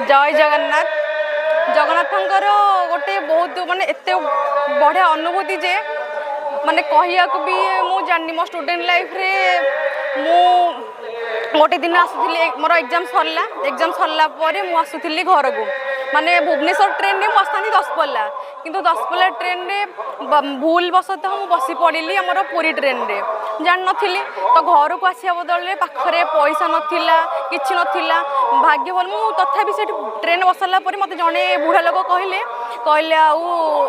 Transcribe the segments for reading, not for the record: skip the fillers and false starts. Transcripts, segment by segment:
ଜୟ ଜଗନ୍ନାଥ। ଜଗନ୍ନାଥଙ୍କର ଗୋଟେ ବହୁତ ମାନେ ଏତେ ବଢ଼ିଆ ଅନୁଭୂତି ଯେ ମାନେ କହିବାକୁ ବି ମୁଁ ଜାଣିନି। ମୋ ଷ୍ଟୁଡେଣ୍ଟ ଲାଇଫ୍ରେ ମୁଁ ଗୋଟେ ଦିନ ଆସୁଥିଲି, ମୋର ଏକ୍ଜାମ୍ ସରିଲା। ଏକ୍ଜାମ୍ ସରିଲା ପରେ ମୁଁ ଆସୁଥିଲି ଘରକୁ, ମାନେ ଭୁବନେଶ୍ୱର ଟ୍ରେନ୍ରେ ମୁଁ ଆସିଥାନ୍ତି ଦଶପଲ୍ଲା, କିନ୍ତୁ ଦଶପଲ୍ଲା ଟ୍ରେନ୍ରେ ଭୁଲ ବଶତଃ ମୁଁ ବସି ପଡ଼ିଲି ଆମର ପୁରୀ ଟ୍ରେନ୍ରେ, ଜାଣିନଥିଲି। ତ ଘରକୁ ଆସିବା ବଦଳରେ ପାଖରେ ପଇସା ନଥିଲା, କିଛି ନଥିଲା। ଭାଗ୍ୟ ଭଲ, ମୁଁ ତଥାପି ସେଠି ଟ୍ରେନ୍ ବସାରିଲା ପରେ ମୋତେ ଜଣେ ବୁଢ଼ା ଲୋକ କହିଲେ, ଆଉ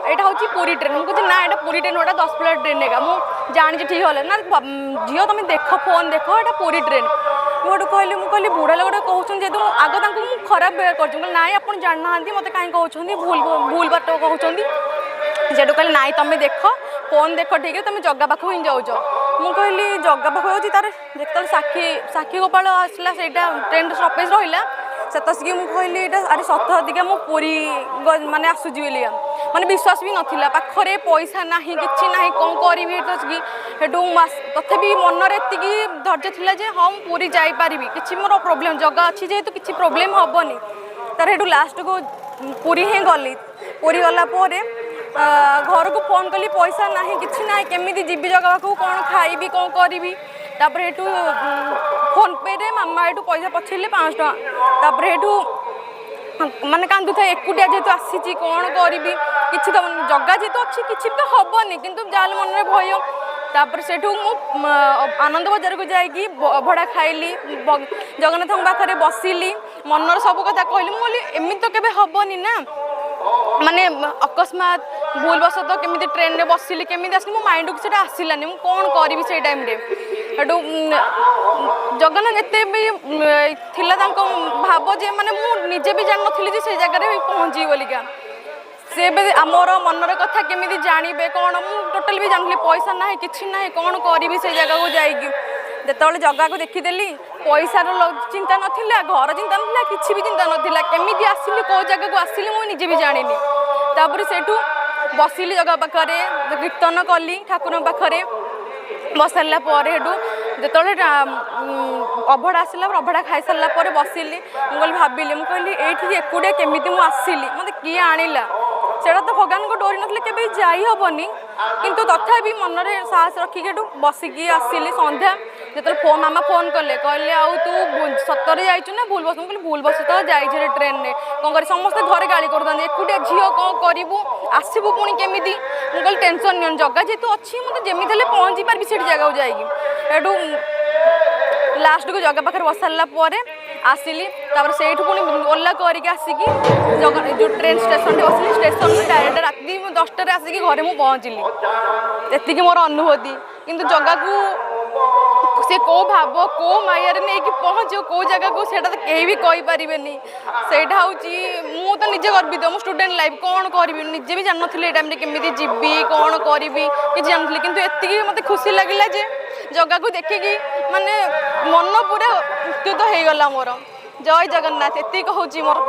ଏଇଟା ହେଉଛି ପୁରୀ ଟ୍ରେନ୍। ମୁଁ କହୁଛି, ନା, ଏଇଟା ପୁରୀ ଟ୍ରେନ୍, ଏଇଟା ଦଶପଲ୍ଲା ଟ୍ରେନ୍ ଏକା, ମୁଁ ଜାଣିଛି ଠିକ୍ ହେଲେ। ନା ଝିଅ, ତମେ ଦେଖ, ଫୋନ୍ ଦେଖ, ଏଇଟା ପୁରୀ ଟ୍ରେନ୍। ମୁଁ ଏଠୁ କହିଲି, ମୁଁ କହିଲି ବୁଢ଼ା ଲୋକଟା କହୁଛନ୍ତି ଯେହେତୁ, ମୁଁ ଆଗ ତାଙ୍କୁ ମୁଁ ଖରାପ ବ୍ୟବହାର କରୁଛି। ମୁଁ କହିଲି, ନାଇଁ, ଆପଣ ଜାଣିନାହାନ୍ତି, ମୋତେ କାହିଁ କହୁଛନ୍ତି, ଭୁଲ ଭୁଲ ବାଟ କହୁଛନ୍ତି। ସେଠୁ କହିଲେ, ନାଇଁ, ତମେ ଦେଖ, ଫୋନ୍ ଦେଖ ଠିକ୍ରେ, ତମେ ଜଗା ପାଖକୁ ହିଁ ଯାଉଛ। ମୁଁ କହିଲି, ଜଗା ପାଖକୁ ଯାଉଛି? ତାର ଯେତେବେଳେ ସାକ୍ଷୀ ଗୋପାଳ ଆସିଲା, ସେଇଟା ଟ୍ରେନ୍ର ଷ୍ଟପେଜ୍ ରହିଲା, ସେତସିକି ମୁଁ କହିଲି, ଏଇଟା ଆରେ ସତ ଅଧିକା ମୁଁ ପୁରୀ ମାନେ ଆସୁଛି ବୋଲିକା ମାନେ ବିଶ୍ୱାସ ବି ନଥିଲା। ପାଖରେ ପଇସା ନାହିଁ, କିଛି ନାହିଁ, କ'ଣ କରିବି? ଏଠି ସେଠୁ ତଥାପି ମନରେ ଏତିକି ଧୈର୍ଯ୍ୟ ଥିଲା ଯେ ହଁ, ମୁଁ ପୁରୀ ଯାଇପାରିବି, କିଛି ମୋର ପ୍ରୋବ୍ଲେମ୍, ଜଗା ଅଛି ଯେହେତୁ କିଛି ପ୍ରୋବ୍ଲେମ୍ ହେବନି। ତାର ସେଠୁ ଲାଷ୍ଟକୁ ପୁରୀ ହିଁ ଗଲି। ପୁରୀ ଗଲା ପରେ ଘରକୁ ଫୋନ୍ କଲି, ପଇସା ନାହିଁ, କିଛି ନାହିଁ, କେମିତି ଯିବି ଜଗା ପାଖକୁ, କ'ଣ ଖାଇବି, କ'ଣ କରିବି? ତାପରେ ଏଠୁ ଫୋନ୍ପେରେ ମାମା ଏଠୁ ପଇସା ପଠେଇଲେ 500 ଟଙ୍କା। ତାପରେ ଏଠୁ ମାନେ କାନ୍ଦୁଥାଏ, ଏକୁଟିଆ ଯେହେତୁ ଆସିଛି, କ'ଣ କରିବି? କିଛି ତ ଜଗା ଯେହେତୁ ଅଛି, କିଛି ତ ହେବନି, କିନ୍ତୁ ଯାହାହେଲେ ମନରେ ଭୟ। ତାପରେ ସେଠୁ ମୁଁ ଆନନ୍ଦ ବଜାରକୁ ଯାଇକି ଅଭଡ଼ା ଖାଇଲି, ଜଗନ୍ନାଥଙ୍କ ପାଖରେ ବସିଲି, ମନର ସବୁ କଥା କହିଲି। ମୁଁ କହିଲି, ଏମିତି ତ କେବେ ହେବନି ନା, ମାନେ ଅକସ୍ମାତ ଭୁଲବଶତଃ କେମିତି ଟ୍ରେନ୍ରେ ବସିଲି, କେମିତି ଆସିଲି, ମୋ ମାଇଣ୍ଡକୁ ସେଇଟା ଆସିଲାନି, ମୁଁ କ'ଣ କରିବି ସେଇ ଟାଇମ୍ରେ? ସେଠୁ ଜଗନ୍ନାଥ ଏତେ ବି ଥିଲା ତାଙ୍କ ଭାବ ଯେ ମାନେ ମୁଁ ନିଜେ ବି ଜାଣିନଥିଲି ଯେ ସେଇ ଜାଗାରେ ପହଞ୍ଚିବି ବୋଲିକା। ସେ ଏବେ ଆମର ମନର କଥା କେମିତି ଜାଣିବେ କ'ଣ, ମୁଁ ଟୋଟାଲି ବି ଜାଣିଥିଲି। ପଇସା ନାହିଁ, କିଛି ନାହିଁ, କ'ଣ କରିବି ସେଇ ଜାଗାକୁ ଯାଇକି? ଯେତେବେଳେ ଜଗାକୁ ଦେଖିଦେଲି, ପଇସାର ଚିନ୍ତା ନଥିଲା, ଘର ଚିନ୍ତା ନଥିଲା, କିଛି ବି ଚିନ୍ତା ନଥିଲା। କେମିତି ଆସିଲି, କେଉଁ ଜାଗାକୁ ଆସିଲି, ମୁଁ ନିଜେ ବି ଜାଣିନି। ତାପରେ ସେଇଠୁ ବସିଲି ଜଗା ପାଖରେ, କୀର୍ତ୍ତନ କଲି ଠାକୁରଙ୍କ ପାଖରେ। ବସାରିଲା ପରେ ସେଠୁ ଯେତେବେଳେ ଅଭଡ଼ା ଆସିଲା, ଅଭଡ଼ା ଖାଇସାରିଲା ପରେ ବସିଲି। ମୁଁ କହିଲି, ଭାବିଲି, ମୁଁ କହିଲି, ଏଇଠିକି ଏକୁଟିଆ କେମିତି ମୁଁ ଆସିଲି, ମୋତେ କିଏ ଆଣିଲା? ସେଇଟା ତ ଭଗବାନଙ୍କ ଡୋରି ନଥିଲେ କେବେ ଯାଇ ହେବନି। କିନ୍ତୁ ତଥାପି ମନରେ ସାହସ ରଖିକି ଏଠୁ ବସିକି ଆସିଲି। ସନ୍ଧ୍ୟା ଯେତେବେଳେ ଫୋନ୍, ମାମା ଫୋନ୍ କଲେ, କହିଲେ, ଆଉ ତୁ ସତରେ ଯାଇଛୁ ନା ଭୁଲ ବସ? ମୁଁ କହିଲି, ଭୁଲ ବସ ତ ଯାଇଛି ଟ୍ରେନ୍ରେ, କ'ଣ କରିବି? ସମସ୍ତେ ଘରେ ଗାଳି କରୁଥାନ୍ତି, ଏକୁଟିଆ ଝିଅ, କ'ଣ କରିବୁ, ଆସିବୁ ପୁଣି କେମିତି? ମୁଁ କହିଲି, ଟେନସନ୍ ନିଅନି, ଜଗା ଯେହେତୁ ଅଛି, ମୁଁ ତ ଯେମିତି ହେଲେ ପହଞ୍ଚି ପାରିବି ସେଠି ଜାଗାକୁ ଯାଇକି। ଏଠୁ ଲାଷ୍ଟକୁ ଜଗା ପାଖରେ ବସାରିଲା ପରେ ଆସିଲି। ତାପରେ ସେଇଠୁ ପୁଣି ଓଲା କରିକି ଆସିକି ଯେଉଁ ଟ୍ରେନ୍ ଷ୍ଟେସନଠି ବସିଲି, ଷ୍ଟେସନରୁ ଡାଇରେକ୍ଟ ରାତି 10ଟାରେ ଆସିକି ଘରେ ମୁଁ ପହଞ୍ଚିଲି। ଏତିକି ମୋର ଅନୁଭୂତି। କିନ୍ତୁ ଜଗାକୁ ସେ କେଉଁ ଭାବ, କେଉଁ ମାୟାରେ ନେଇକି ପହଞ୍ଚିବ କେଉଁ ଜାଗାକୁ, ସେଇଟା ତ କେହି ବି କହିପାରିବେନି। ସେଇଟା ହେଉଛି, ମୁଁ ତ ନିଜେ ଗର୍ବିତ। ମୁଁ ଷ୍ଟୁଡେଣ୍ଟ ଲାଇଫ୍, କ'ଣ କରିବି ନିଜେ ବି ଜାଣିନଥିଲି। ଏ ଟାଇମ୍ରେ କେମିତି ଯିବି, କ'ଣ କରିବି, କିଛି ଜାଣିନଥିଲି। କିନ୍ତୁ ଏତିକି ମୋତେ ଖୁସି ଲାଗିଲା ଯେ ଜଗାକୁ ଦେଖିକି ମାନେ ମନ ପୁରା ଉତ୍ୟୁତ ହେଇଗଲା ମୋର। ଜୟ ଜଗନ୍ନାଥ, ଏତିକି କହୁଛି ମୋର।